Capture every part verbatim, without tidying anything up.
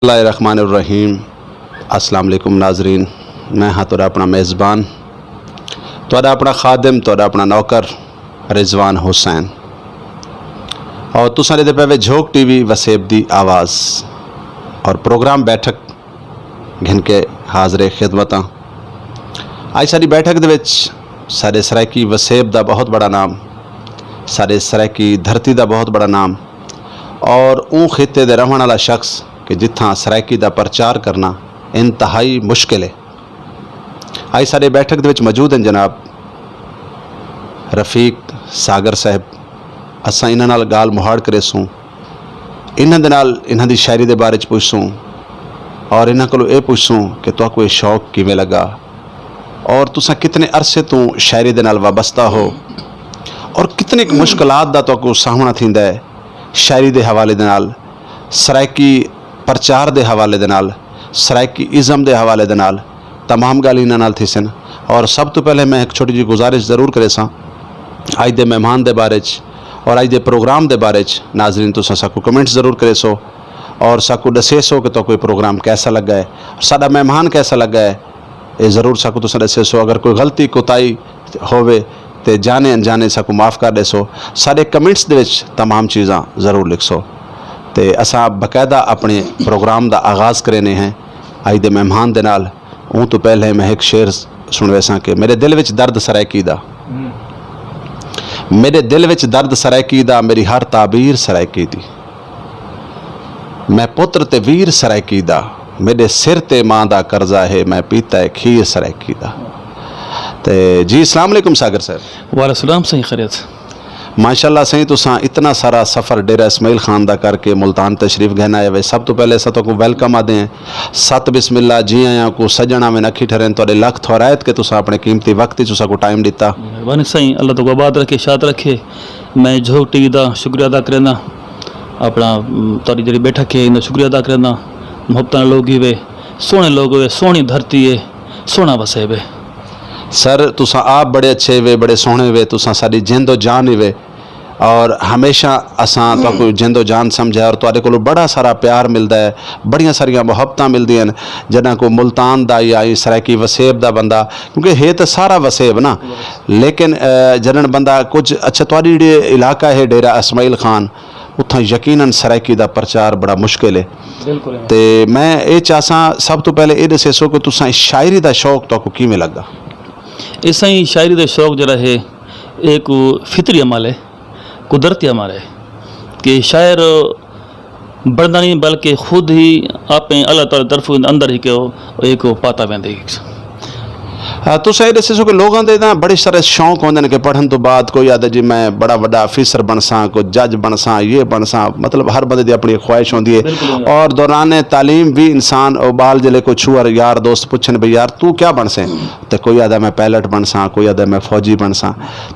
اللہ الرحمن الرحیم۔ السلام علیکم ناظرین، میں ہاں تہاڈا اپنا میزبان، تہاڈا اپنا خادم، تہاڈا اپنا نوکر رضوان حسین۔ اور تساں دے پے وے جھوک ٹی وی وسیب دی آواز اور پروگرام بیٹھک گھن کے حاضر خدمتاں۔ اج ساری بیٹھک دے وچ سارے سرائیکی وسیب دا بہت بڑا نام، سارے سرائیکی دھرتی دا بہت بڑا نام، اور اون خطے دے رہن والا شخص کہ جتھاں سرائیکی دا پرچار کرنا انتہائی مشکل ہے۔ آج سارے بیٹھک دے وچ موجود ہیں جناب رفیق ساگر صاحب۔ اساں انہاں نال گال مہاڑ کرے سوں، انہاں دے نال انہاں دی شاعری دے بارے چ پوچھ سوں، اور انہاں کولوں اے پوچھ سوں کہ تہاکوں اے شوق کیویں لگا، اور تساں کتنے عرصے توں شاعری دے نال وابستہ ہو، اور کتنے کُ مشکلات دا تہاکوں سامنا تھیندا ہے شاعری دے حوالے دے نال، سرائیکی پرچار دے حوالے دے نال، سرائیکی ازم دے حوالے دے نال، تمام گل انہاں نال تھیسن۔ اور سب تو پہلے میں ایک چھوٹی جی گزارش ضرور کرے ساں، اج دے مہمان دے بارے چ اور اج دے پروگرام دے بارے چ ناظرین تساں ساکو کمنٹ ضرور کرے سو، اور ساکو دسے سو کہ تو کوئی پروگرام کیسا لگا ہے اور ساڈا مہمان کیسا لگا ہے۔ یہ ضرور ساکو تساں دسے سو، اگر کوئی غلطی کوتاہی ہووے تے جانے انجانے ساکو معاف کر دے سو۔ ساڈے کمنٹس دے وچ تمام چیزاں ضرور لکھ سو، تے اساں باقاعدہ اپنے پروگرام دا آغاز کرینے ہیں اج دے مہمان دے نال۔ اون تو پہلے میں ایک شعر سنوے ساں کہ میرے دل وچ درد سرائیکی دا، میرے دل وچ درد سرائیکی دا، میری ہر تعبیر سرائیکی دی۔ میں پتر تے ویر سرائیکی دا، میرے سر تے ماں دا قرضہ ہے، میں پیتا ہے کھیر سرائیکی دا۔ تے جی، السلام علیکم ساگر صاحب۔ وعلیکم السلام سائیں، خیریت؟ ماشاءاللہ سائیں، تساں اتنا سارا سفر ڈیرہ اسماعیل خان دا کر کے ملتان تشریف گھن آئے ہوئے۔ سب تو پہلے اساں تہاکوں ویلکم آدے ہیں۔ ست بسم اللہ، جی آیاں کو سجن آویں اکھی ٹھرین، تہاڈے لکھ تھورائت کہ تساں اپنے قیمتی وقت وچ اساں کو ٹائم دتا۔ مہربانی سائیں، اللہ تہاکوں آباد رکھے، شاد رکھے۔ میں جھوک ٹی وی دا شکریہ ادا کرنا، اپنا، ام، تہاڈی جڑی بیٹھک ہے، اندا شکریہ ادا کرنا۔ محبتاں لوگ ہی وے، سوہنے لوگ وے، سوہنی دھرتی ہے، سوہنا وسیب ہے۔ سر، تساں آپ بڑے اچھے وے، بڑے سوہنے وے، تساں ساڈی جند و جان ہی وے، اور ہمیشہ اساں تہاکوں جند و جان سمجھا ہے اور تہاڈے کولوں بڑا سارا پیار ملدا ہے، بڑیاں ساریاں محبتاں ملدیاں نے۔ جنہاں کو ملتان دا یا اے سرائیکی وسیب دا بندہ، کیونکہ ہے تے سارا وسیب نا، لیکن، اے، جنہاں بندہ کچھ اچھا، تہاڈی جڑی علاقہ ہے ڈیرہ اسماعیل خان، اتھاں یقیناً سرائیکی دا پرچار بڑا مشکل ہے۔ بالکل ہے۔ تے میں اے چاہساں سب تو پہلے اے دسے سو کہ تساں اس شاعری دا شوق تہاکوں کیویں لگا؟ اس طرح شاعری دا شوق جڑا ہے، ایک فطری عمل ہے، قدرتی عمل ہے کہ شاعر بڑھدا نہیں، بلکہ خود ہی آپ اللہ تعالیٰ طرف اندر ہی کہ وہ ایک پاتا ویندے۔ آ، تساں اے دسے سو کہ لوگاں دے نا بڑے سارے شوق ہوندے نے کہ پڑھن تو بعد کوئی آدھا جی میں بڑا وڈا آفیسر بنساں، کوئی جج بنساں، یہ بنساں، مطلب ہر بندے دی اپنی خواہش ہوندی ہے۔ بالکل۔ اور دوران تعلیم بھی انسان او بال جلے کوئی چھوہر یار دوست پوچھن بھی یار تو کیا بنسیں؟ تے کوئی آدھا میں پائلٹ بنساں، کوئی آدھا میں فوجی بنساں۔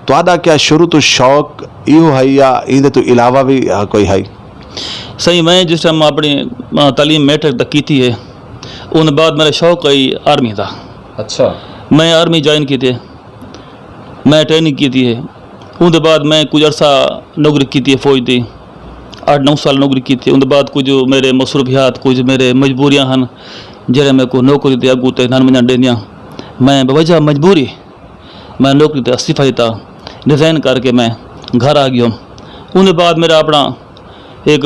تہاڈا کیا شروع تو شوق ایہو ہے یا ایندے تو علاوہ بھی، آ، کوئی ہے؟ صحیح، میں جس ٹائم اپنی، آ، تعلیم میٹرک تک کیتی ہے، ان بعد میرا شوق ہے آرمی دا۔ اچھا۔ میں آرمی جوائن کیتی ہے، میں ٹریننگ کیتی ہے۔ ان دے بعد میں کچھ عرصہ نوکری کیتی ہے فوج دی، اٹھ نو سال نوکری کیتی ہے۔ ان دے بعد کچھ میرے مصروفیات، کچھ میرے مجبوریاں ہن، جڑے میں کو نوکری دے اگوں تے نن منجن دیندیاں۔ میں بوجہ مجبوری میں نوکری تے استعفی دیتا، ریزائن کر کے میں گھر آ گیا۔ ان دے بعد میرا اپنا ایک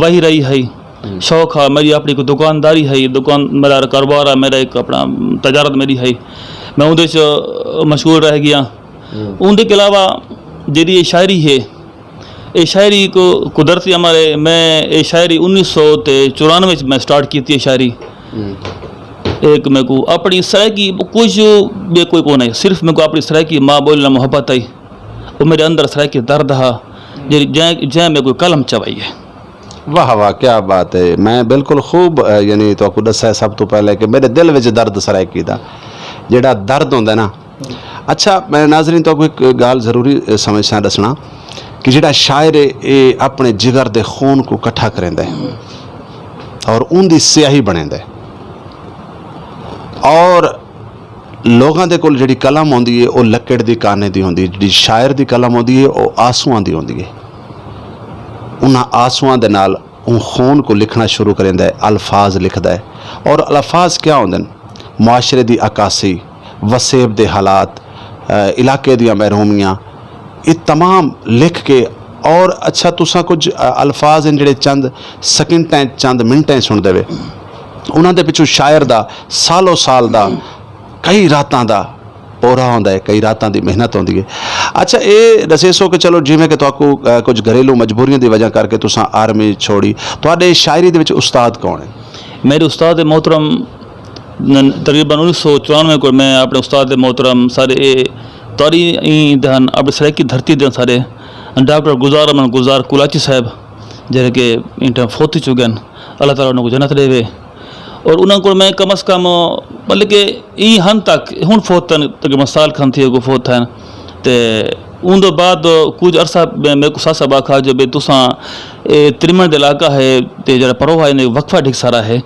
واہی راہی ہے، شوق ہا، میری اپنی کوئی دکانداری ہے، دکان میرا کاروبار ہے، میرا ایک اپنا تجارت میری ہے، میں اندے چ مشغول رہ گیا۔ اندے کے علاوہ جیڑی یہ شاعری ہے، یہ شاعری کو قدرتی ہمارے، میں یہ شاعری انیس سو تے چورانوے چ میں سٹارٹ کیتی ہے شاعری۔ ایک میں کو اپنی سرائیکی کچھ بے کوئی کو نہیں، صرف میں کو اپنی سرائیکی ماں بولی نال محبت آئی، وہ میرے اندر سرائیکی درد ہا، جے جے میں کوئی قلم چوائی ہے۔ واہ واہ، کیا بات ہے۔ میں بالکل خوب، اے، یعنی تو کو دسا ہے سب تو پہلے کہ میرے دل وچ درد سرائیکی دا جڑا درد ہوندا ہے نا۔ اچھا، میں ناظرین تو کو ایک گال ضروری، اے، سمجھنا دسنا کہ جڑا شاعر ہے، اے اپنے جگر دے خون کو اکٹھا کریندا ہے اور اون دی سیاہی بنیندا ہے۔ اور لوگاں دے کول جڑی قلم ہوندی ہے، او لکڑ دی کانے دی ہوندی ہے، جڑی شاعر دی قلم ہوندی ہے، او آنسواں دی ہوندی ہے۔ انہاں آنسواں دے نال اوں خون کو لکھنا شروع کریندا ہے، الفاظ لکھدا ہے۔ اور الفاظ کیا ہوندے نے؟ معاشرے دی عکاسی، وسیب دے حالات، اے، علاقے دیاں محرومیاں، یہ تمام لکھ کے، اور اچھا، تساں کچھ، اے، الفاظ ہیں جڑے چند سیکنڈاں، چند منٹاں سن دے وے، انہاں دے پچھوں شاعر دا سالوں سال دا، کئی راتاں دا پورا ہوندا ہے، کئی راتاں دی محنت ہوندی ہے۔ اچھا، اے دسے سو کہ چلو، جویں کہ تہاکوں، اے، کچھ گھریلو مجبوریاں دی وجہ کر کے تساں آرمی چھوڑی، تہاڈے شاعری دے وچ استاد کون ہے؟ میرے استاد محترم، ن-، تقریباً انیس سو چورانوے کو میں اپنے استاد محترم سارے اے تاری دہن اپنے سرائیکی دھرتی دے سارے ڈاکٹر گزار احمد گزار کولاچی صاحب، جڑے کہ انٹر فوت ہی چکے ہیں، اللہ تعالیٰ انہوں کو جنت دے وے۔ اور انہاں کو میں کم از کم، مطلب کہ ای ہن تک ہن فوت تن تقریباً سال کھن تھی کو فوت ہیں۔ تے اون دے بعد کچھ عرصہ میں، میرے کو ساسا باکھا جو بے تساں اے تریمن دے علاقہ ہے، تے جڑا پرو ہے نے وقفہ ڈھک سارا ہے،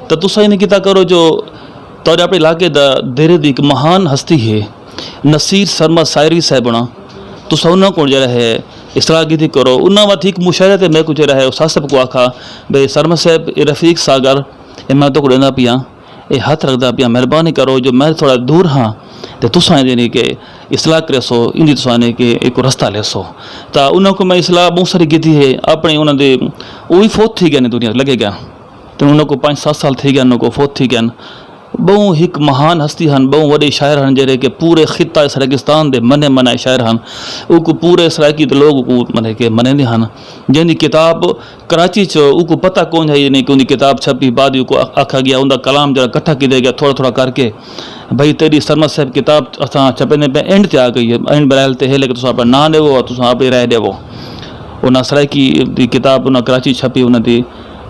تے تساں انہیں کیتا کرو جو تہاڈے اپنے علاقے دا دیرے دی ایک مہان ہستی ہے، نصیر سرما سائری صاحب ہونا۔ تساں انہاں کول جڑا ہے اصلاح کیتی کرو۔ انہاں وقت ایک مشاعرے تے میں کو جڑا ہے استاد صاحب کو آکھا، بھئی سرما صاحب، اے رفیق ساگر، اے میں تو کو لینا پیاں، اے ہاتھ رکھدا پیاں، مہربانی کرو جو میں تھوڑا دور ہاں، تے تساں یعنی کہ اصلاح کرے سو، اندی تساں نے کہ ایک رستہ لے سو۔ تا انہاں کو میں اصلاح بہت ساری کیتی ہے، اپنے انہاں دے، وہ بھی فوت تھی گئے نے دنیا لگے گیا۔ تے انہاں کو پانچ سات سال تھی گئے، انہاں کو فوت تھی گئے۔ بہوں ہک مہان ہستی ہن، بہوں وڈے شاعر ہن، جڑے کہ پورے خطہ سرگستان دے منے منائے شاعر ہن۔ او کو پورے سرائیکی دے لوگ کو منے کہ منے نہیں ہن۔ جن دی کتاب کراچی چ او کو پتہ کون ہے، یعنی کہ ان دی کتاب چھپی، بعد کو آکھا گیا، ان دا کلام جڑا اکٹھا کیتے گیا تھوڑا تھوڑا کر کے، بھئی تیری سرمد صاحب کتاب اساں چھپے نے پہ اینڈ تے آ گئی ہے، اینڈ برائل تے ہے، لیکن تساں اپنا نام دے وہ، تساں آپ ہی رہ دے وہ۔ انہاں سرائیکی دی کتاب انہاں کراچی چھپی، انہاں دی،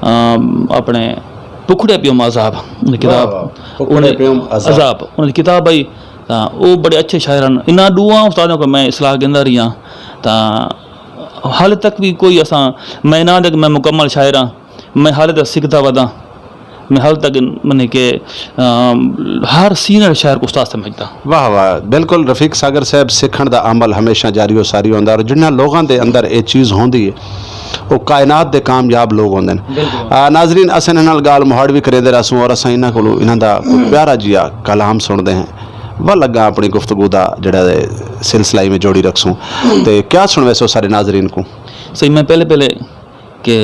آم، اپنے پکھڑے پیوم عذاب دی کتاب۔ واہ واہ، پکھڑے انہاں دی پیوم عذاب۔ عذاب، انہاں دی کتاب آئی، تاں او بڑے اچھے شاعر ہن۔ انہاں دوواں استاداں کو میں اصلاح گندا رہی ہاں، تاں حال تک بھی کوئی اساں، میں نہ دے کہ میں مکمل شاعر ہاں، میں حال تک سکھدا ودا، میں حال تک، معنی کہ، آم، ہر سینئر شاعر کو استاد سمجھدا۔ واہ واہ، بالکل رفیق ساگر صاحب، سکھن دا عمل ہمیشہ جاری و ساری ہوندا، اور جنہاں لوگاں دے اندر اے چیز ہوندی ہے، وہ کائنات دے کامیاب لوگ ہوندے نے۔ بالکل۔ آ، ناظرین، اساں انہاں نال گال مہاڑ بھی کریندے رہسوں اور اساں انہاں کولوں، انہاں دا کوئی پیارا جیا کلام سنتے ہیں۔ ول لگا اپنی گفتگو دا جڑا ہے سلسلہ میں جوڑی رکھسوں۔ تے کیا سنوے سو سارے ناظرین کو؟ صحیح، میں پہلے، پہلے کہ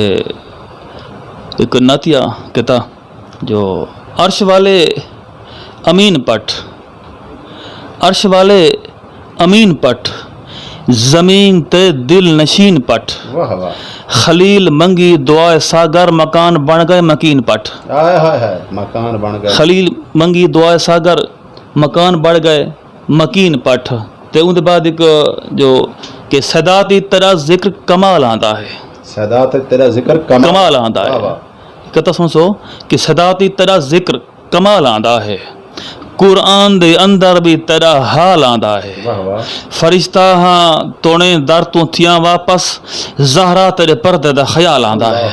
ایک نعتیہ کہتا جو عرش والے امین پٹ، عرش والے امین پٹ، زمین تے دل نشین پٹ۔ واہ واہ۔ خلیل منگی دعائے ساگر، مکان بن گئے مکین پٹ۔ ہائے ہائے ہائے، مکان بن گئے۔ خلیل منگی دعائے ساگر، مکان بن گئے مکین پٹ۔ تے اون دے بعد ایک جو کہ صدا تے تیرا ذکر کمال آندا ہے۔ صدا تے تیرا ذکر کمال کمال آندا ہے۔ واہ واہ۔ کتا سن سو کہ صدا تے تیرا ذکر کمال آندا ہے۔ قرآن دے اندر بھی تیرا حال آندا ہے۔ واہ واہ۔ فرشتہ ہاں تونے در تو تھیاں واپس، زہرا تیرے پردے دا خیال آندا ہے۔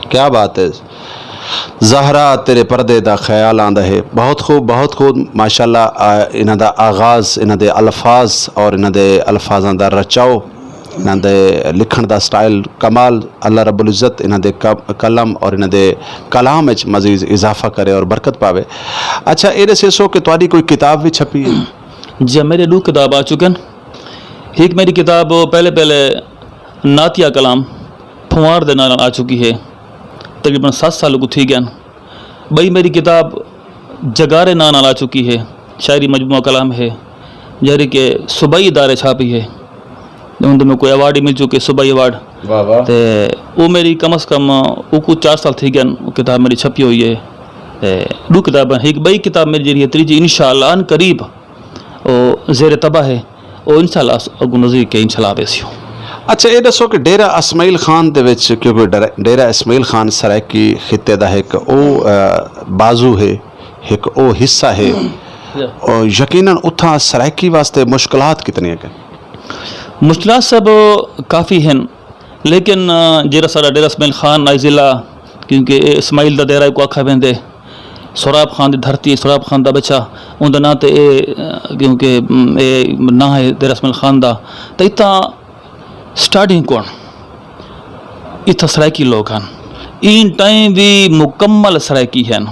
کیا بات ہے۔ زہرا تیرے پردے دا خیال آندا ہے۔ بہت خوب، بہت خوب، ماشاءاللہ۔ آ، انہاں دا آغاز، انہاں دے الفاظ اور انہاں دے الفاظاں دا رچاؤ، انہاں دے لکھن دا سٹائل کمال۔ اللہ رب العزت انہاں دے ک-، قلم اور انہاں دے کلام وچ مزید اضافہ کرے اور برکت پاوے۔ اچھا، اے دسے سو کہ تہاڈی کوئی کتاب وی چھپی ہے؟ جی، میرے دو کتاب آ چکے ہیں۔ ایک میری کتاب پہلے، پہلے نعتیہ کلام پھوار دے نال آ چکی ہے، تقریباً ست سال کو تھی گئے۔ بئی میری کتاب جگارے ناں نال آ چکی ہے، شاعری مجموعہ کلام ہے، جہڑی کہ صوبائی ادارے چھاپی ہے۔ ہن تے میں کوئی ایوارڈ ہی مل چکے، صوبائی ایوارڈ۔ واہ واہ۔ تے او میری کم از کم، او کو چار سال تھی گئے، او کتاب میری چھپی ہوئی ہے۔ تے دو کتاباں، ایک بئی کتاب میری جڑی ہے، تریجی انشاءاللہ ان قریب او زیر طبع ہے، او انشاءاللہ اس اگوں نزدیک کے انشاءاللہ آوے سی۔ اچھا، اے دسو کہ ڈیرہ اسماعیل خان دے وچ، کیونکہ ڈیرہ، ڈیرہ اسماعیل خان سرائیکی خطے دا ایک او، آ، بازو ہے، ایک او حصہ ہے، او یقیناً اتھاں سرائیکی واسطے مشکلات کتنی ہیں؟ مشکلات سب کافی ہیں، لیکن، آ، جیڑا سارا ڈیرہ اسماعیل خان آئی ضلع، کیونکہ اے اسماعیل دا دیرہ کو آکھا ویندے، سوراب خان دی دھرتی، سوراب خان دا بچہ، اون دا ناں تے اے، کیونکہ، ام، اے ناں ہے تے رسم خان دا۔ تے اتھاں سٹارٹنگ کون؟ اتھا سرائیکی لوگ ہن، این ٹائم وی مکمل سرائیکی ہن۔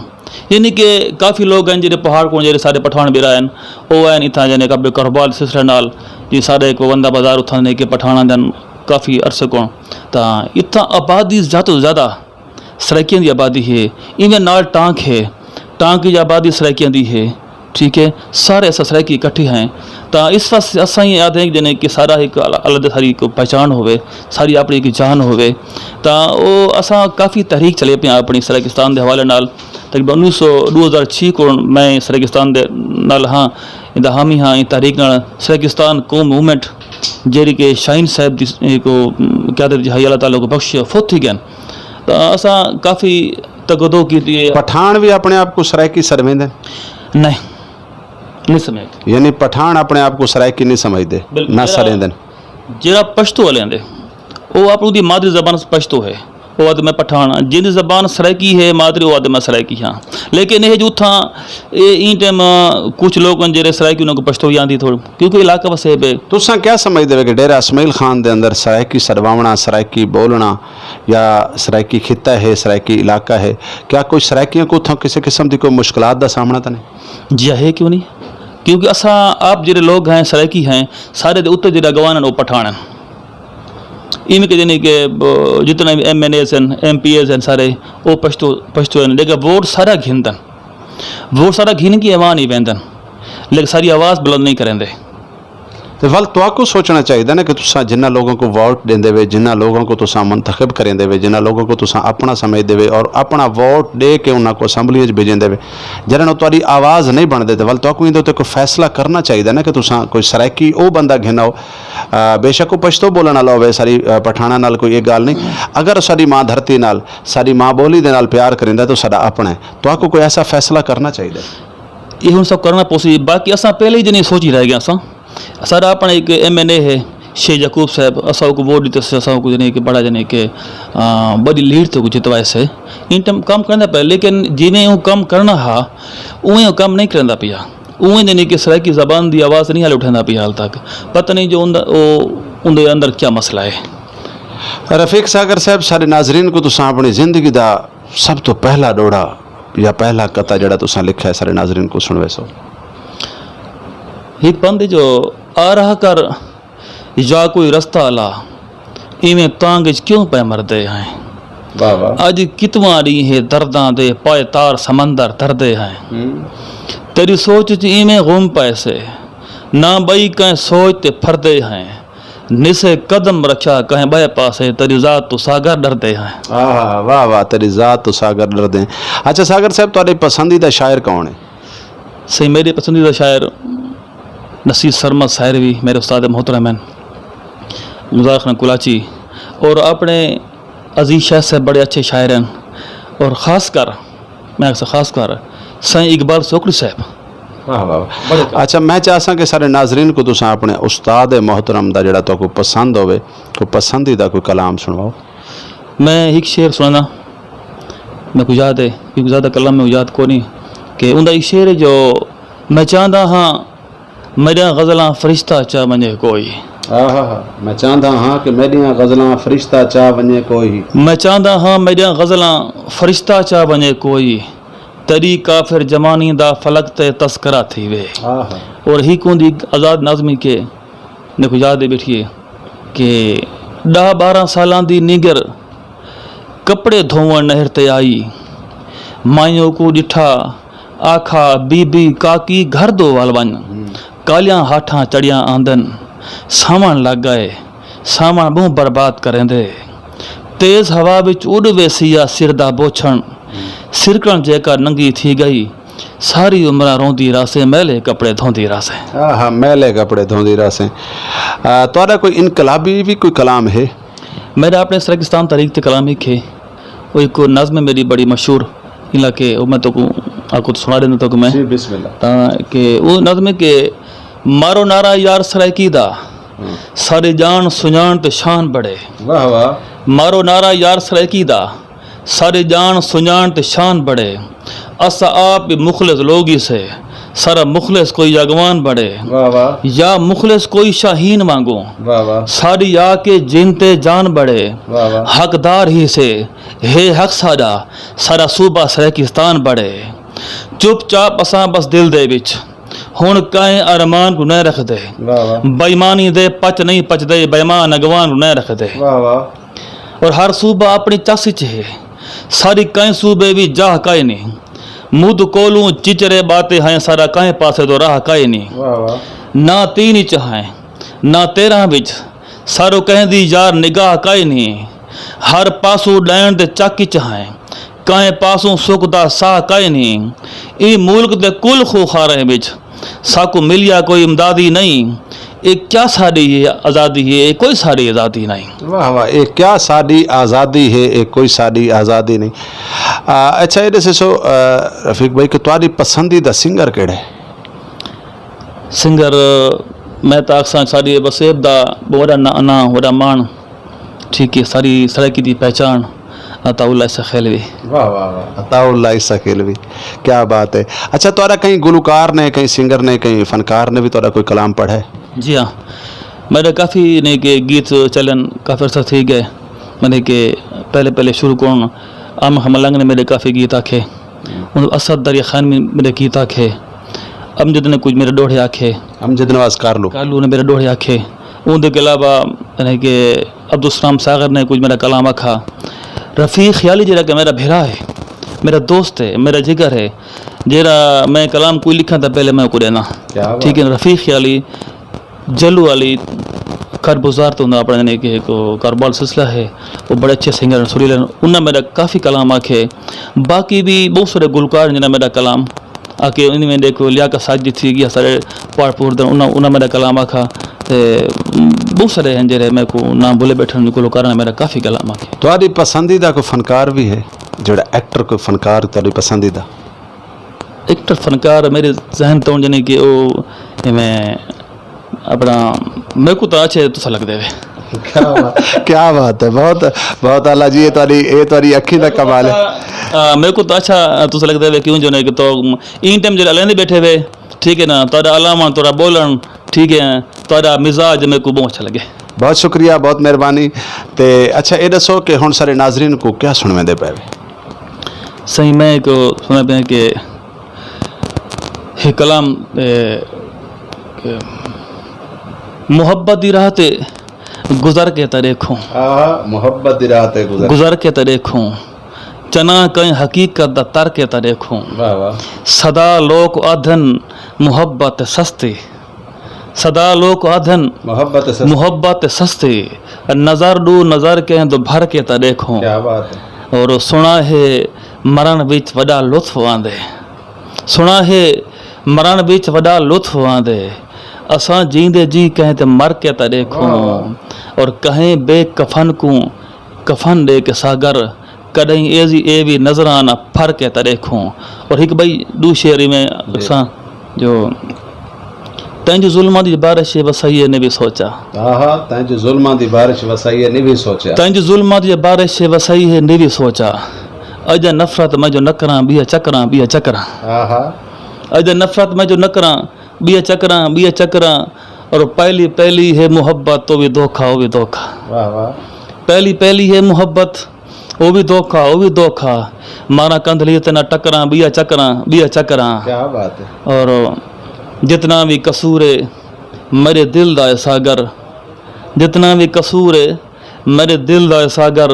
یعنی کہ کافی لوگ ہن جڑے پہاڑ کول جڑے سارے پٹھان بھی رہے ہن، او ہن اتھا یعنی کہ اپنے کاروبار سلسلے نال، جی سارے ایک بندہ بازار اتھا نے کہ پٹھاناں دن کافی عرصے کول، تاں اتھا آبادی زیادہ تو زیادہ سرائیکیاں دی آبادی ہے۔ ایویں نال ٹانک ہے، ٹانک دی آبادی سرائیکیاں دی ہے۔ ٹھیک ہے، سارے اساں سرائیکی اکٹھے ہیں، تاں اس واسطے اساں یہ آدھے ہیں کہ جنے کہ سارا ایک ال-، الگ ساری ایک پہچان ہوئے، ساری اپنی ایک جان ہوئے۔ تاں او اساں کافی تحریک چلے پے ہاں اپنی سرائیکستان دے حوالے نال۔ تقریباً انیس سو، دو ہزار چھ کو میں سرائیکستان دے نال ہاں، دا حامی ہاں، اس تحریک نال سرائیکستان قوم موومنٹ، جیڑی کہ شاہین صاحب دی کو قیادت جہائی اللہ تعالیٰ کو بخش فوت تھی گئے۔ تاں اساں کافی تگدو کیتی ہے۔ پٹھان بھی اپنے آپ کو سرائیکی سرمیندے؟ نہیں، نہیں سمجھتے۔ یعنی پٹھان اپنے آپ کو سرائیکی نہیں سمجھتے، بالکل۔ نہ جڑا، سریندن۔ جڑا پشتو والے دے، وہ آپ دی مادری زبان پشتو ہے، وہ آدھے میں پٹھان ہاں۔ جن دی زبان سرائیکی ہے مادری، وہ آدھے میں سرائیکی ہاں۔ لیکن یہ جو تھا، یہ این ٹائم کچھ لوگ ہیں جڑے سرائیکی انہوں کو پشتو یاد ہی تھوڑے، کیونکہ علاقہ وسیب ہے۔ تساں کیا سمجھدے ہو کہ ڈیرہ اسماعیل خان دے اندر سرائیکی سڈواونا، سرائیکی بولنا، یا سرائیکی خطہ ہے، سرائیکی علاقہ ہے، کیا کوئی سرائیکیاں کو اتھاں کسی قسم دی کوئی مشکلات دا سامنا تاں نہیں؟ جی ہے، کیوں نہیں؟ کیونکہ اساں آپ جڑے لوگ ہیں، سرائیکی ہیں، سارے دے اتنے جڑے اگوان ہیں، وہ پٹھان ہیں۔ ایویں کہ یعنی کہ، ب-، جتنے ایم این ایز ہیں، ایم پی ایز ہیں سارے، وہ پشتو، پشتو ہیں۔ لیکن ووٹ سارا گھندن۔ ووٹ سارا گھن کے ایوان ہی ویندن۔ لیکن ساری آواز بلند نہیں کریں دے۔ تے ول تہاکوں سوچنا چاہیدا نا کہ تساں جنہاں لوگاں کو ووٹ دیندے وے، جنہاں لوگاں کو تساں منتخب کریندے وے، جنہاں لوگاں کو تساں اپنا سمجھدے وے اور اپنا ووٹ دے کے انہاں کو اسمبلی وچ بھیجیندے وے، جنہاں نوں تہاڈی آواز نہیں بندے، تے ول تہاکوں ایندے تے کوئی فیصلہ کرنا چاہیدا نا کہ تساں کوئی سرائیکی او بندہ گھناؤ۔ آ، بے شک او پشتو بولن والا ہوے، ساری، آ، پٹھاناں نال کوئی ایک گل نہیں۔ اگر ساری ماں دھرتی نال، ساری ماں بولی دے نال پیار کریندا تو ساڈا اپنا ہے۔ تہاکوں کوئی ایسا فیصلہ کرنا چاہیدا ہے۔ یہ ہن سب کرنا پوسی، باقی اساں پہلے ہی جنی سوچ ہی رہ گیا ساں۔ سارا اپنا ایک ایم این اے ہے، شیخ یعقوب صاحب، اساں کو ووٹ دیتے سے، اساں کو جنے کہ بڑا جنے کہ، آ، بڑی لیڈ تو جتوائے سے۔ ان ٹائم کام کرنا پڑے، لیکن جویں وہ کام کرنا ہا، اویں وہ کام نہیں کرندا پیا۔ اویں جنے کہ سرائیکی زبان دی آواز نہیں حال اٹھاندا پیا حال تک۔ پتہ نہیں جو ان دا، او، ان دے اندر کیا مسئلہ ہے۔ رفیق ساگر صاحب، سارے ناظرین کو تساں اپنی زندگی دا سب تو پہلا ڈوڑا یا پہلا قطعہ جڑا تساں لکھا ہے، سارے ناظرین کو سنوے سو۔ ایک بندے جو آ رہا کر یا کوئی رستہ لا، ایویں تانگ وچ کیوں پے مردے ہیں؟ واہ واہ۔ اج کتواں نہیں ہے درداں دے پائے تار سمندر دردے ہیں۔ ہم۔ تیری سوچ وچ ایویں غم پے سے، نہ بئی کہیں سوچ تے پھردے ہیں۔ نسے قدم رکھیا کہیں بئے پاسے، تیری ذات تو ساگر ڈردے ہیں۔ آہا، واہ واہ، تیری ذات تو ساگر ڈردے ہیں۔ اچھا ساگر صاحب، تہاڈے پسندیدہ شاعر کون ہے؟ سہی، میرے پسندیدہ شاعر نصیر سرمد سائروی، میرے استاد محترم ہیں، مزار خان کلاچی، اور اپنے عزیز شاہ صاحب بڑے اچھے شاعر ہیں، اور خاص کر میں اکثر خاص کر سائیں اقبال سوکڑی صاحب۔ واہ واہ واہ۔ اچھا، میں چاہساں کہ سارے ناظرین کو تساں اپنے استاد محترم دا جڑا تو کوئی پسند ہوے، کوئی پسندیدہ کوئی کلام سنواؤ۔ میں ایک شعر سنانا، میں کو یاد ہے، کیونکہ زیادہ کلام میں یاد کو نہیں، کہ ان دا ایک شعر ہے جو میں چاہتا ہاں میریاں غزلاں فرشتہ چا ونجے کوئی۔ آہا، میں چاہندا ہاں کہ میڈیاں غزلاں فرشتہ چا ونجے کوئی۔ میں چاہندا ہاں میڈیاں غزلاں فرشتہ چا ونجے کوئی۔ تیری کافر جوانی دا فلک تے تذکرہ تھی وے۔ آہا۔ اور ہی کون دی آزاد نظمی کے، نے کو یاد دے بیٹھیے کہ ڈاہ بارہ سالاں دی نیگر کپڑے دھوون نہر تے آئی، مائیوں کو ڈٹھا، آکھا، بی بی کاکی گھر دو ول ونج، کالیاں ہاٹھاں چڑیاں آندن، ساون لگ گئے، ساون بہوں برباد کریندے۔ تیز ہوا وچ اڈ ویسی آ سر دا بوچھن، سرکن جے کا ننگی تھی گئی، ساری عمراں روندی راسے، میلے کپڑے دھوندی راسے۔ آہا، میلے کپڑے دھوندی راسے۔ آ، تہاڈا کوئی انقلابی بھی کوئی کلام ہے؟ میرا اپنے سرائیکستان تاریخ تے کلام ہی کھے۔ وہ ایک نظم ہے میری بڑی مشہور، علاقے، وہ میں تو کو، آپ کو سنا دینا تو کو میں۔ جی، بسم اللہ۔ تاں کہ وہ نظم ہے کہ مارو نعرہ یار سرائیکی دا، ہاں۔ سارے جان سنجان تے شان بڑے۔ واہ واہ۔ مارو نعرہ یار سرائیکی دا، سارے جان سنجان تے شان بڑے۔ اسا آپ بھی مخلص لوگ ہی سے، سارا مخلص کوئی اگوان بڑے، واہ واہ۔ یا مخلص کوئی شاہین وانگوں، واہ واہ۔ ساری آ کے جن تے جان بڑے، واہ واہ۔ حقدار ہی سے، ہے حق ساڈا، سارا صوبہ سرائیکستان بڑے۔ چپ چاپ اساں بس دل دے وچ ہن کائیں ارمان کو نہ رکھ دے۔ واہ واہ۔ بےایمانی دے پچ نہیں پچ دے، بےایمان اگوان کو نہ رکھ دے۔ واہ واہ۔ اور ہر صوبہ اپنی چس وچ ہے، ساری کائیں صوبے بھی جاہ کائے نہیں۔ مد کولوں چچرے باتے ہیں، سارا کائیں پاسے تو راہ کائے نہیں۔ واہ واہ۔ نہ تین وچ ہیں، نہ تیرہ وچ، سارو کہیں دی یار نگاہ کائے نہیں۔ ہر پاسو ڈائن دے چک وچ ہیں، کائیں پاسوں سکھ دا ساہ کائے نہیں۔ اے ملک دے کل خوخاریں وچ ساکو ملیا کوئی امدادی نہیں۔ اے کیا ساڈی یہ آزادی ہے؟ اے کوئی ساڈی آزادی نہیں۔ واہ واہ، اے کیا ساڈی آزادی ہے؟ اے کوئی ساڈی آزادی نہیں۔ آ، اچھا، یہ دسو، آ، رفیق بھائی، کہ تہاڈی پسندیدہ سنگر کیڑا ہے؟ سنگر، میں تاں آکھساں ساڈی وسیب دا بڑا نا-، ناں، بڑا مان، ٹھیک ہے، ساری سرائیکی دی پہچان عطا اللہ عیسیٰ خیلوی۔ واہ واہ واہ، عطا اللہ عیسیٰ خیلوی، کیا بات ہے۔ اچھا، تہاڈا کہیں گلوکار نے، کہیں سنگر نے، کہیں فنکار نے بھی تہاڈا کوئی کلام پڑھا ہے؟ جی ہاں، میرے کافی نے کہ گیت چلن، کافی عرصہ تھی گئے۔ میں نے کہ پہلے پہلے شروع کون عام ملنگ نے میرے کافی گیت آکھے، ہن اسد دریا خان نے میرے گیت آکھے، امجد نے کچھ میرے ڈوہڑے آکھے، امجد نواز کارلو۔ کارلو نے میرے ڈوہڑے آکھے۔ ان دے علاوہ یعنی کہ عبدالسلام ساغر نے کچھ میرا کلام آکھا۔ رفیق خیالی جڑا کہ میرا بھرا ہے، میرا دوست ہے، میرا جگر ہے، جڑا میں کلام کوئی لکھاں تاں پہلے میں کو دینا۔ کیا بات۔ ٹھیک ہے، رفیق خیالی جلو والی کاربزار تو ہوندا اپنا، یعنی کہ ایک کاروبار سلسلہ ہے، وہ بڑے اچھے سنگر ہیں، سریلے ہیں۔ انہاں میرا کافی کلام آکھے۔ باقی بھی بہت سارے گلوکار ہیں جنہاں میرا کلام آکھے، انہاں میں دیکھو لیاقت ساجد تھی گیا، سارے پہاڑ پور دے، انہاں، انہاں میرا کلام آکھا۔ تے بہت سارے ہیں جڑے میں کو نام بھولے بیٹھے، ان گلوکاراں نے میرا کافی کلام آکھے۔ تہاڈی پسندیدہ کوئی فنکار بھی ہے، جڑا ایکٹر، کوئی فنکار تہاڈی پسندیدہ؟ ایکٹر فنکار میرے ذہن تو جنے کہ او ایویں اپنا میرے کو تو اچھے تسا لگدے وے۔ کیا بات، کیا بات ہے، بہت، بہت اعلیٰ جی، یہ تاری، یہ تاری اکھیں دا کمال ہے۔ آ، میرے کو تو اچھا تسا لگدے وے، کیوں جو نے کہ تو این ٹائم جڑے الیندے بیٹھے وے، ٹھیک ہے نا، تہاڈا الاوان، تہاڈا بولن، ٹھیک ہے، تہاڈا مزاج میرے کو بہت اچھا لگے۔ بہت شکریہ، بہت مہربانی۔ تے اچھا، یہ دسو کہ ہن سارے ناظرین کو کیا سنویندے پے وے؟ صحیح، میں ایک سنا پیا کہ یہ کلام، اے، کہ محبت دی راہ تے گزر کے تے دیکھوں۔ آہا، محبت دی راہ تے گزر۔ گزر کے تے دیکھوں۔ چنا کہیں حقیقت دا تر کے تے دیکھوں۔ واہ واہ۔ سدا لوک آدھن محبت سستی۔ سدا لوک آدھن محبت سستی۔ محبت سستی۔ نظر دو نظر کے دو بھر کے تے دیکھوں۔ کیا بات ہے۔ اور سنا ہے مرن وچ وڈا لطف آندے۔ سنا ہے مرن وچ وڈا لطف آندے۔ اساں جیندے جی کہیں تے مر کے تے دیکھوں۔ واہ۔ اور کہیں بے کفن کو کفن دے کے ساگر، کدیں اے زی اے وی نظراں نہ پھر کے تے دیکھوں۔ اور ہک بھائی دو شعر ہی میں جی۔ اساں جو تینجو ظلماں دی بارش وسائی ہے نہیں بھی سوچا۔ آہا، تینجو ظلماں دی بارش وسائی ہے نہیں بھی سوچا۔ تینجو ظلماں دی بارش وسائی ہے نہیں بھی سوچا۔ اج نفرت میں جو نکراں بیا چکراں، بیا چکراں۔ آہا۔ اج نفرت میں جو نکراں بیا چکراں، بیا چکراں۔ اور پہلی، پہلی ہے محبت تو بھی دھوکا، وہ بھی دھوکا۔ واہ واہ۔ پہلی، پہلی ہے محبت، وہ بھی دھوکا، وہ بھی دھوکا۔ مارا کندھلی تے نہ ٹکراں، بیا چکراں، بیا چکراں۔ کیا بات ہے۔ اور جتنا بھی قصور ہے میرے دل دا اے ساگر، جتنا بھی قصور ہے میرے دل دا اے ساگر،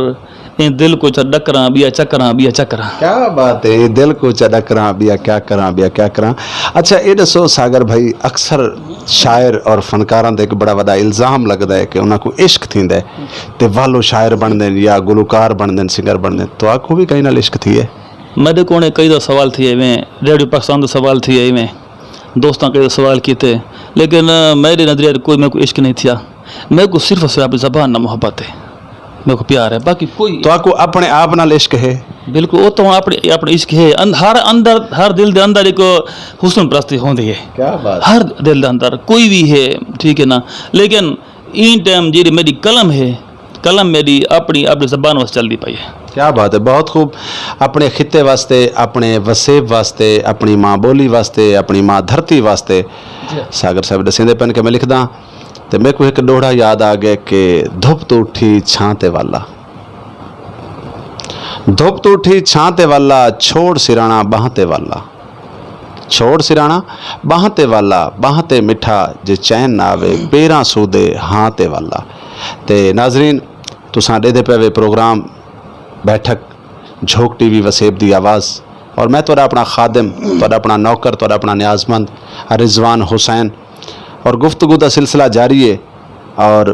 ایں دل کو چا ڈکراں، بیا چکراں، بیا چکراں۔ کیا بات ہے، اے دل کو چا ڈکراں، بیا کیا کراں، بیا کیا کراں۔ اچھا، اے دسو ساگر بھائی، اکثر شاعر اور فنکاراں تے ایک بڑا وڈا الزام لگدا ہے کہ انہاں کو عشق تھیندا ہے تے والو شاعر بندے نے یا گلوکار بندے نے، سنگر بندے نے۔ تو آکھو بھی کہیں نال عشق تھی ہے؟ میرے کو نے کئی دا سوال تھی ایویں، ریڈیو پاکستان دا سوال تھی ایویں، دوستاں کئی دا سوال کیتے، لیکن، آ، میرے نظریہ کوئی میرے کو عشق نہیں تھیا۔ میرے کو صرف اور صرف اپنی زبان نہ محبت ہے، میرے کو پیار ہے، باقی کوئی تو آپ کو اپنے آپ نال عشق ہے؟ بالکل، وہ تو اپنے، اپنے عشق ہے۔ ان-، ہر اندر، ہر دل دے اندر ایک حسن پرستی ہوندی ہے۔ کیا بات۔ ہر دل دے اندر کوئی بھی ہے، ٹھیک ہے نا، لیکن این ٹائم جیڑی میری قلم ہے، قلم میری اپنی، اپنی زبان واسطے چلدی پئی ہے۔ کیا بات ہے، بہت خوب۔ اپنے خطے واسطے، اپنے وسیب واسطے، اپنی ماں بولی واسطے، اپنی ماں دھرتی واسطے جی۔ ساگر صاحب دسیندے پن کہ میں لکھدا تے میرے کو ایک ڈوہڑا یاد آ گیا کہ دھپ تو اٹھی چھاں تے والا، دھپ تو اٹھی چھاں تے والا، چھوڑ سرانا باہ تے والا، چھوڑ سرانا باہ تے والا، باہ تے مٹھا جے چین نہ آوے، پیراں سودے ہاں تے والا۔ تے ناظرین، تساں دے دے پے وے پروگرام بیٹھک جھوک ٹی وی وسیب دی آواز، اور میں تہاڈا اپنا خادم، تہاڈا اپنا نوکر، تہاڈا اپنا نیازمند رضوان حسین، اور گفتگو دا سلسلہ جاری ہے۔ اور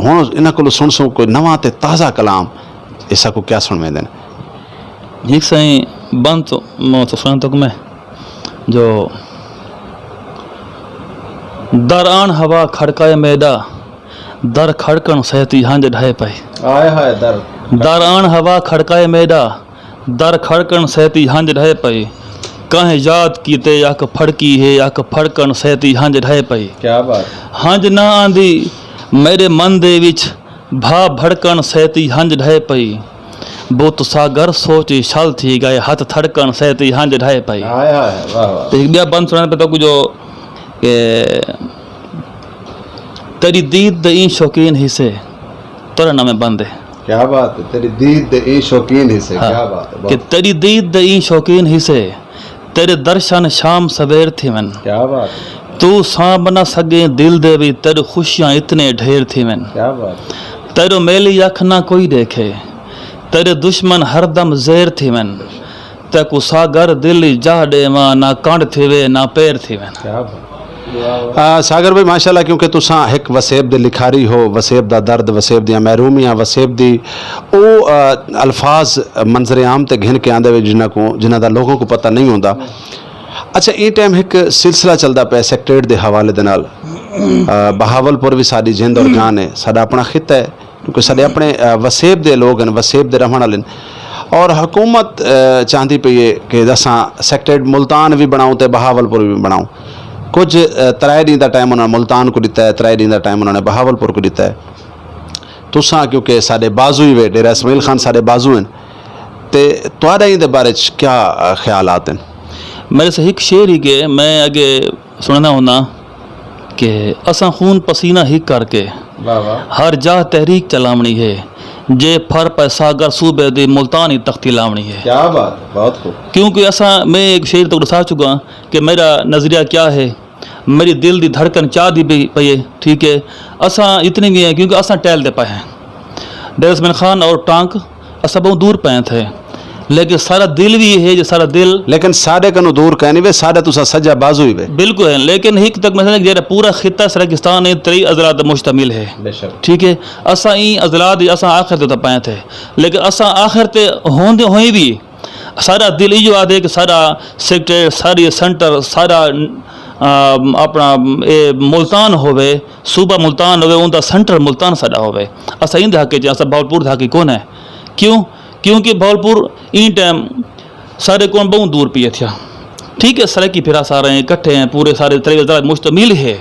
ہن انہاں کولوں سن سوں کوئی نواں تے تازہ کلام، اسا کو کیا سنویندے نے؟ جی سائیں، بند تو میں تو سنا تک میں جو در آن ہوا کھڑکائے میڈا، در کھڑکن سہتی ہنج ڈھائے پائے۔ آئے ہائے در۔ در آن ہوا کھڑکائے میڈا، در کھڑکن سہتی ہنج ڈھائے پائے۔ کہیں یاد کیتے یک پھڑکی ہے، یک پھڑکن سہتی ہنج ڈھائے پائے۔ کیا بات۔ ہنج نہ آندی میرے من دے وچ، بھا بھڑکن سہتی ہنج ڈھائے پئی۔ بت ساگر سوچ شل تھی گئے، ہتھ تھڑکن سہتی ہنج ڈھائے پئی۔ ہائے ہائے، واہ واہ۔ تے ہک بیا بند سنانا پتا کو جو کہ تیری دید دے این شوقین ہی سے، تورا نام بند ہے۔ کیا بات ہے، تیری دید دے این شوقین ہی سے، ہاں۔ کیا بات ہے، کہ بہت۔ تیری دید دے این شوقین ہی سے، تیرے درشن شام سویر تھی ون۔ کیا بات ہے۔ تو سانب نہ سگے دل دے بھی، تیرے خوشیاں اتنے ڈھیر تھی ون۔ کیا بات ہے۔ تیرو میلی اکھ نہ کوئی دیکھے، تیرے دشمن ہر دم زیر تھی ون۔ تے کو ساگر دل ہی جا ڈیواں، نہ کنڈ تھی وے، نہ پیر تھی ون۔ کیا بات۔ آ، ساگر بھائی، ماشاءاللہ، کیونکہ تساں ایک وسیب دے لکھاری ہو، وسیب دا درد، وسیب دیاں محرومیاں، وسیب دی او، آ، الفاظ منظر عام تے گھن کے آندے وے جنہاں کو، جنہاں دا لوگوں کو پتہ نہیں ہوندا۔ اچھا، اے ٹائم ایک سلسلہ چلدا پیا سیکٹریٹ دے حوالے دے نال۔ آ، بہاول پور وی ساڈی جند اور جان ہے، ساڈا اپنا خطہ ہے، کیونکہ ساڈے اپنے، آ، وسیب دے لوگ ہیں، وسیب دے رہن والے ہیں۔ اور حکومت، آ، چاہندی پئی ہے کہ اساں سیکٹریٹ ملتان وی بناؤں تے بہاول پور وی بناؤں۔ کچھ، آ، ترائے دن دا ٹائم انہاں نے ملتان کو دتا ہے، ترائے دن دا ٹائم انہاں نے بہاول پور کو دتا ہے۔ تساں کیونکہ ساڈے بازو ہی وے، ڈیرہ اسماعیل خان ساڈے بازو ہیں، تے تہاڈا ایں دے بارے چ کیا، آ، خیالات ہیں؟ میرے سے ایک شعر ہی کہ میں اگے سننا ہونا کہ اساں خون پسینہ ہی کر کے واہ واہ۔ ہر جاہ تحریک چلاونی ہے، جے پھر پیسہ گر صوبے دی ملتانی تختی لاونی ہے۔ کیا بات ہے، بہت خوب۔ کیونکہ اساں، میں ایک شعر تو دسا چکا کہ میرا نظریہ کیا ہے، میری دل دی دھڑکن چاہ دی پئی، پئی ہے، ٹھیک ہے۔ اساں اتنے بھی ہیں کیونکہ اساں ٹہل دے پائے ہیں۔ ڈیرہ اسماعیل خان اور ٹانک اساں بہت دور پے تھے، لیکن سارا دل بھی یہ ہے جو سارا دل لیکن ساڈے کنوں دور کہیں نہیں وے، ساڈا تساں سجا بازو ہی وے۔ بالکل ہے، لیکن ایک تک مثلا جڑا پورا خطہ سرکستان ہے، تری عضلات مشتمل ہے۔ بے شک۔ ٹھیک ہے، اساں این عضلات اساں آخر تے پے تھے، لیکن اساں آخر تے ہوندے ہوئے بھی سارا دل ایہو آدھے کہ سارا سیکٹر، ساری سینٹر، سارا، آ، اپنا، اے، ملتان ہووے، صوبہ ملتان ہووے، اوندا سینٹر ملتان ساڈا ہووے۔ اساں ایندے حق وچ، اساں بہاولپور دے حق وچ کون ہے؟ کیوں؟ کیونکہ بہاولپور این ٹائم سارے کون بہت دور پی اتھیا۔ ٹھیک ہے، سرائیکی پھرا سارے ہیں، اکٹھے ہیں، پورے سارے تریوے ضلع مشتمل ہے،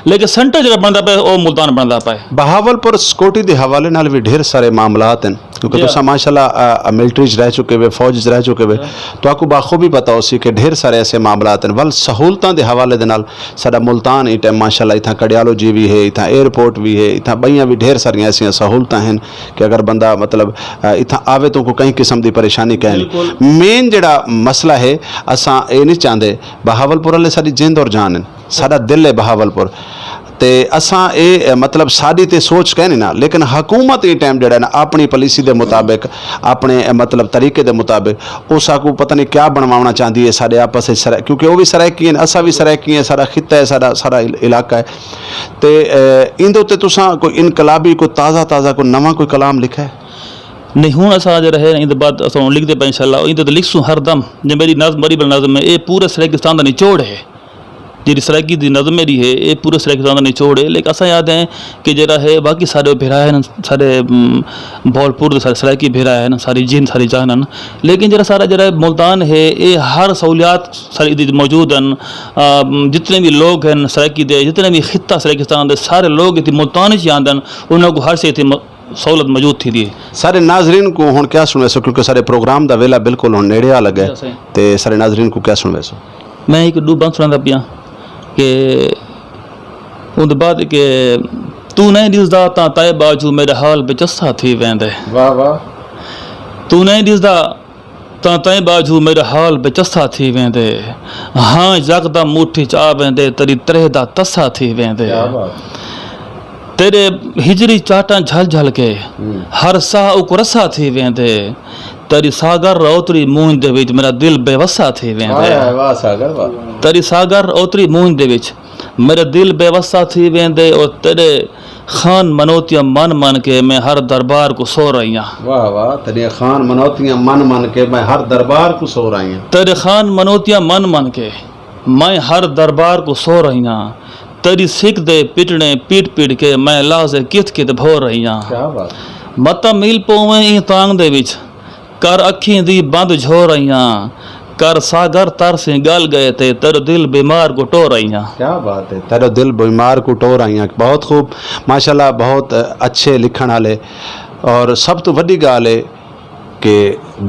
لیکن سینٹر جڑا بندا پیا، او ملتان بندا پیا۔ بہاول پر سکیورٹی دے حوالے نال وی ڈھیر سارے معاملات ہیں، کیونکہ جی ہاں۔ تساں ماشاءاللہ، آ، آ، ملٹری چ رہ چکے وے، فوج چ رہ چکے وے، تو آپ کو بخوبی پتہ ہو سی کہ ڈھیر سارے ایسے معاملات ہیں۔ ول سہولتاں دے حوالے دے نال ساڈا ملتان اس ٹائم ماشاءاللہ اتھاں کڈیالوجی وی ہے، اتھاں ایئرپورٹ وی ہے، اتھاں بئیاں وی ڈھیر ساریاں ایسیاں سہولتاں ہیں کہ اگر بندہ، مطلب، آ، اتھاں آوے تو کوئی کہیں قسم دی پریشانی کہیں نہیں۔ بالکل۔ مین جڑا مسئلہ ہے، اساں اے نہیں چاہندے، بہاولپور والے ساڈی جند اور جان ہیں، ساڈا دل ہے بہاولپور۔ تے اساں اے، مطلب، ساڈی تے سوچ کہنے نا، لیکن حکومت اے ٹائم جڑا نا اپنی پالیسی دے مطابق، اپنے، مطلب، طریقے دے مطابق، او ساکو پتہ نہیں کیا بنواونا چاہندی ہے ساڈے آپس وچ سرا-، کیونکہ او وی سرائیکی ہیں، اساں وی سرائیکی ہیں، سارا خطہ ہے ساڈا، سارا عل-، علاقہ ہے۔ تے، اے، ایندے اتے تساں کوئی انقلابی، کوئی تازہ تازہ، کوئی نواں کوئی کلام لکھا ہے؟ نہیں، ہن اساں جڑا ہے، ایندے بعد اساں ہن لکھدے پئے انشاءاللہ، ایندے تے لکھسوں ہر دم، جے میری نظم، بڑی بڑی نظم ہے، اے پورے سرائیکستان دا نچوڑ ہے۔ جیڑی سرائیکی دی نظم میری ہے، اے پورے سرائیکستان دا نچوڑ ہے، لیکن اساں یاد ہیں کہ جڑا ہے باقی سارے بھرا ہیں، سارے، ام، بھولپور دے سارے سرائیکی بھرا ہیں، ساری جند، ساری جان ہیں۔ لیکن جڑا سارا جڑا ملتان ہے، اے ہر سہولیات ساری دی موجود ہیں۔ آ، جتنے بھی لوگ ہیں سرائیکی دے، جتنے بھی خطہ سرائیکستان دے، سارے لوگ اتھے ملتان وچ ہی آندے ہیں، انہاں کو ہر شے اتھے م-، سہولت موجود تھی دی ہے۔ سارے ناظرین کو ہن کیا سنویسو، کیونکہ سارے پروگرام دا ویلا بالکل ہن نیڑے آ لگا ہے۔ تے سارے ناظرین کو کیا سنویسو؟ میں ایک ڈو بند سناتا پیا کہ اون دے بعد کہ تو نہیں دسدا تاں تائے باجو میرا حال بچسا تھی ویندے۔ واہ واہ۔ تو نہیں دسدا تاں تائے باجو میرا حال بچسا تھی ویندے۔ ہاں، یکدم مٹھی چ آ ویندے، تیری ترہ دا تسا تھی ویندے۔ کیا بات۔ تیرے ہجری چاٹاں جھل جھل کے ہر ساہ اک رسا تھی ویندے۔ تیری ساگر اوتری مونج دے وچ میرا دل بے وسا تھی ویندے۔ واہ ساگر واہ۔ تیری ساگر اوتری مونج دے وچ میرا دل بے وسا تھی ویندے، اور تیرے خان منوتیاں من من کے میں ہر دربار کو سو رہی ہاں۔ واہ واہ، تیرے خان منوتیاں من من کے میں ہر دربار کو سو رہی ہاں۔ تیرے خان منوتیاں من من کے میں ہر دربار کو سو رہی ہاں۔ تیری سکھ دے پٹنے پیٹ پیٹ کے میں لازے کت کت بھو رہی ہاں۔ کیا بات۔ متا میل پوویں ای تانگ دے وچ، کر اکھیں دی بند جھو رہی ہاں۔ کر ساگر تر سے گل گئے تے تیرے دل بیمار کو ٹو رہی ہاں۔ کیا بات ہے، تیرے دل بیمار کو ٹو رہی ہاں۔ بہت خوب، ماشاءاللہ، بہت اچھے لکھن والے۔ اور سب تو وڈی گال ہے کہ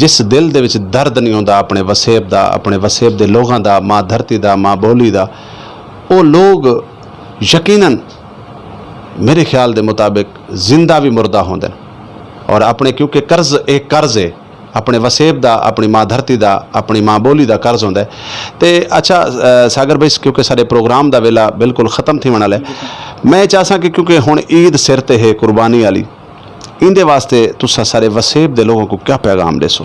جس دل دے وچ درد نہیں ہوندا اپنے وسیب دا، اپنے وسیب دے لوگاں دا، ماں دھرتی دا، ماں بولی دا، او لوگ یقیناً میرے خیال دے مطابق زندہ بھی مردہ ہوندے نے۔ اور اپنے، کیونکہ قرض ایک قرض ہے، اپنے وسیب دا، اپنی ماں دھرتی دا، اپنی ماں بولی دا قرض ہوندا ہے۔ تے اچھا، اے، ساگر بھائی، کیونکہ سارے پروگرام دا ویلا بالکل ختم تھی والا ہے، میں چاہساں کہ کیونکہ ہن عید سر تے ہے قربانی والی، ایندے واسطے تساں سارے وسیب دے لوگوں کو کیا پیغام دے سو؟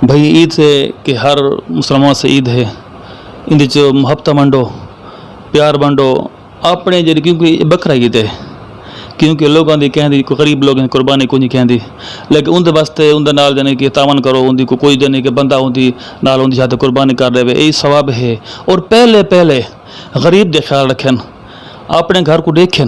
بھائی، عید سے کہ ہر مسلمان سے عید ہے، ان چ محبت ونڈو، پیار ونڈو، اپنے جڑی، کیونکہ یہ بکرا عید ہے، کیونکہ لوگوں دی کہندی، کوئی غریب لوگوں دی قربانی کو نہیں کہندی، لیکن ان دے واسطے ان دے نال جانے کہ تعاون کرو، ان دی کو کوئی جانے کہ بندہ ان دی نال ان دی شاید قربانی کر دے، یہی ثواب ہے۔ اور پہلے پہلے غریب دے خیال رکھن، اپنے گھر کو دیکھن،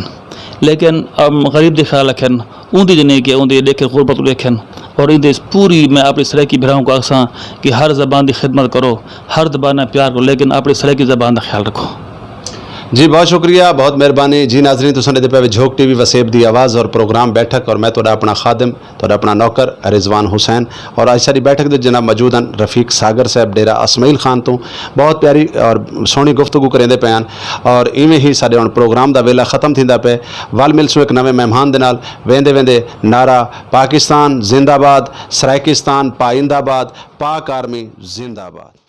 لیکن ام، غریب دے خیال رکھن، ان دی جانے کہ ان دی دیکھن، غربت کو دیکھن، اور ان دے پوری میں اپنی سرائیکی بھراؤں کو آکساں کہ ہر زبان دی خدمت کرو، ہر زبان نال پیار کرو، لیکن اپنی سرائیکی زبان دا خیال رکھو۔ جی، بہت شکریہ، بہت مہربانی۔ جی ناظرین، تساں دے پے جھوک ٹی وی وسیب دی آواز اور پروگرام بیٹھک، اور میں تہاڈا اپنا خادم، تہاڈا اپنا نوکر رضوان حسین، اور اج ساری بیٹھک دے جناب موجود ہیں رفیق ساگر صاحب ڈیرہ اسماعیل خان تو۔ بہت پیاری اور سوہنی گفتگو کریندے پے ہیں، اور ایویں ہی ساڈے ہن پروگرام دا ویلا ختم تھیندا پے۔ ول ملسوں ایک نویں مہمان دے نال۔ ویندے ویندے نعرہ پاکستان زندہ باد، سرائیکستان پائندہ باد، پاک آرمی زندہ باد۔